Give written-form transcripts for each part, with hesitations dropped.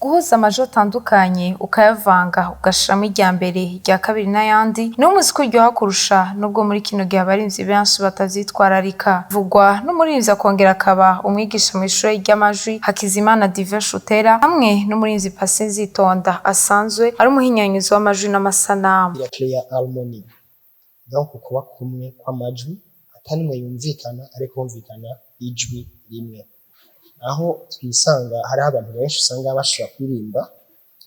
Guhuza amajwi atandukanye, ukayavanga, ugashiramo irya mbere, irya kabiri n'ayandi, niwo muziki uryoha kurusha, nubwo muri kino gihe abarimvyi benshi batavyitwararika. Bivugwa n'umuririmvyi akongera akaba umwigisha mw'ishure ry'amajwi, Hakizimana Divin Shutera, hamwe n'umurimvyi Patient Nzitonda asanzwe ari umuhinyanyuzi w'amajwi n'amasanamu. Biracréa harmonie, donc kuba kumwe kw'amajwi atanimwe yumvikana, ariko humvikana ijwi rimwe. Aho twisanga hariho abantu benshi usanga bashobora kuririmba,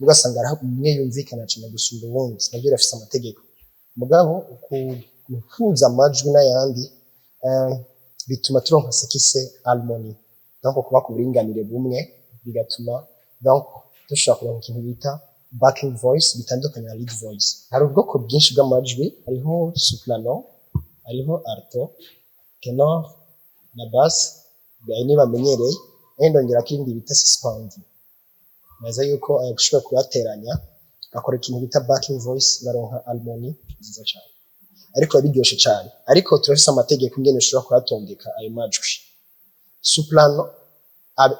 ugasanga hariho umwe yumvikana cane gusumba uwundi. Navyo birafise amategeko. Mugabo guhuza amajwi n'ayandi bituma turonka ce qui c'est harmonie, donc kuba ku buringanire bumwe, bigatuma donc dushobora kuronka ikintu bita backing voice bitandukanye na lead voice. Hari ubwoko bwinshi bw'amajwi: hariho soprano, hariho alto, ténor na basse, ayo niyo bamenyereye. Nayo ndongerako irindi bita suspendu. Naza yuko ayo ushobora kuyateranya, bakora ikintu bita backing voice, baronka harmonie nziza cane, ariko biba biryoshe cane. Ariko turafise amategeko ingene ushobora kuyatondeka ayo majwi. Soprano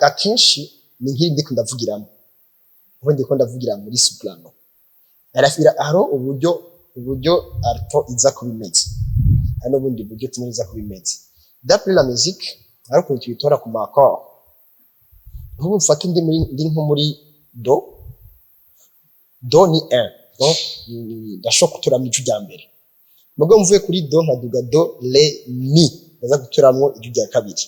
akenshi ni nk'iri ndiko ndavugiramo ubu, ndiko ndavugira muri soprano. Hariho uburyo alto iza kuba imeze, hari n'ubundi buryo ténor iza kuba imeze. D'après la musique, hari ukuntu tubitora ku ma accord. Nk'ubu mfate ndi muri, ndi nko muri do, do ni 1, donc ndashobora gutoramwo ijwi rya mbere. Mugabo mvuye kuri do nkaduga do, ré, mi, ndaza gutoramwo ijwi rya kabiri.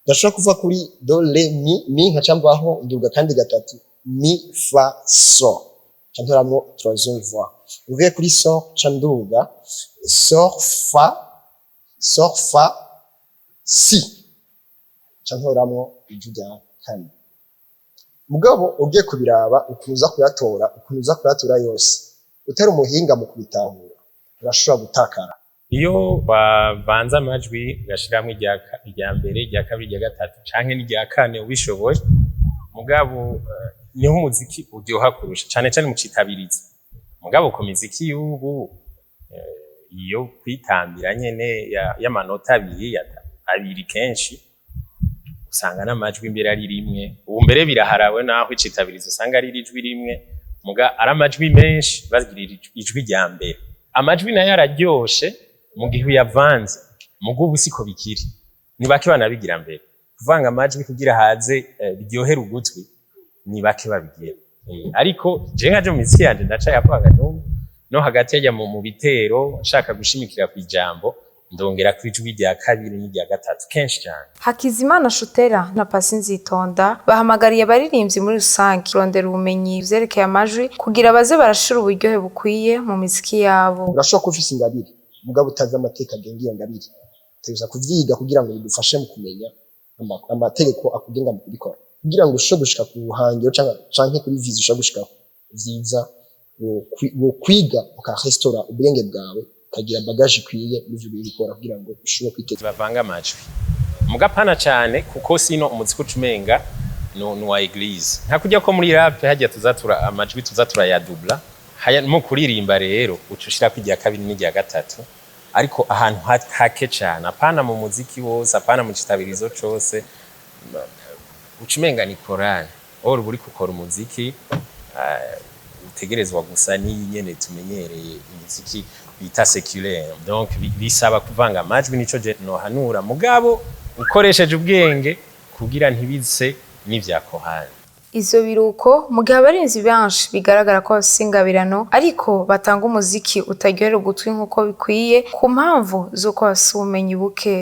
Ndashobora kuva kuri do, ré, mi, mi, nkaca mvaho nduga kandi gatatu, mi, fa, sol, nca ntoramwo troisième voix. Mvuye kuri sol nca nduga sol, fa, sol, fa, si, nca ntoramwo ijwi rya kane. Mugabo ugiye kubiraba ukuntu uza kuyatora, ukuntu uza kuyatora yose, utari umuhinga mu kubitahura, urashobora gutakara. Iyo bavanze amajwi, ugashiramwo irya mbere, irya kabiri, irya gatatu canke n'irya kane ubishoboye, mugabo niho umuziki uryoha kurusha, cane cane mu citabirizo. Mugabo ku miziki y'ubu, iyo kwitambira nyene y'amanota abiri, abiri, kenshi usanga n'amajwi imbere ari rimwe. Ubu mbere biraharawe, naho icitabirizo usanga ari ijwi rimwe, muga ari amajwi menshi, bagirira ijwi rya mbere. Amajwi nayo araryoshe mu gihe uyavanze. Muga ubu siko bikiri, ni bake banabigira mbere. Kuvanga amajwi kugira haze biryohere ugutwi, ni bake babigira. Ariko je nkaje mu miziki yanje ndacayavanga n'ubu, no hagati yajya mu bitero, nshaka gushimikira kw'ijambo, ndongera ko ijwi rya kabiri n'irya gatatu kenshi cyane. Hakizimana Shutera na Pasi Nzitonda bahamagariye abaririmbyi muri rusange kurondera ubumenyi vyerekeye amajwi kugira baze barashira uburyohe bukwiye mu miziki yabo. Urashobora kuba ufise ingabire, mugabo utazi amateka agenga iyo ngabire. Utegerezwa kuvyiga kugira ngo bigufashe mu kumenya amategeko akugenga mu kubikora, kugira ngo ushobore gushika ku ruhangiro canke kuri vision ushobora gushikako. Vyiza wokwiga, ukarestaura ubwenge bwawe, ukagira bagage ikwiye n'ivyo uri gukora kugira ngo ushobore kwiteza. Bavanga amajwi, muga pana cane, kuko sino umuziki uca umenga ni uwa église. Nka kurya ko muri rap hajya tuzatura amajwi, tuza turayadubla haya mu kuririmba. Rero uca ushirako irya kabiri n'irya gatatu, ariko ahantu hake cane, apana mu muziki wose, apana mu citabirizo cose. Uca umenga ni chorale. Or uba uriko ukora umuziki utegerezwa gusa n'iyi nyene tumenyereye, imiziki bita séculaire. Donc bisaba kuvanga amajwi, nico je nohanura, mugabo ukoresheje ubwenge kugira ntibise n'ivya chorale. Ivyo biruko mu gihe abarinzi benshi bigaragara ko bafise ingabirano, ariko batanga umuziki utaryohera ugutwi nk'uko bikwiye, ku mpamvu z'uko bafise ubumenyi buke.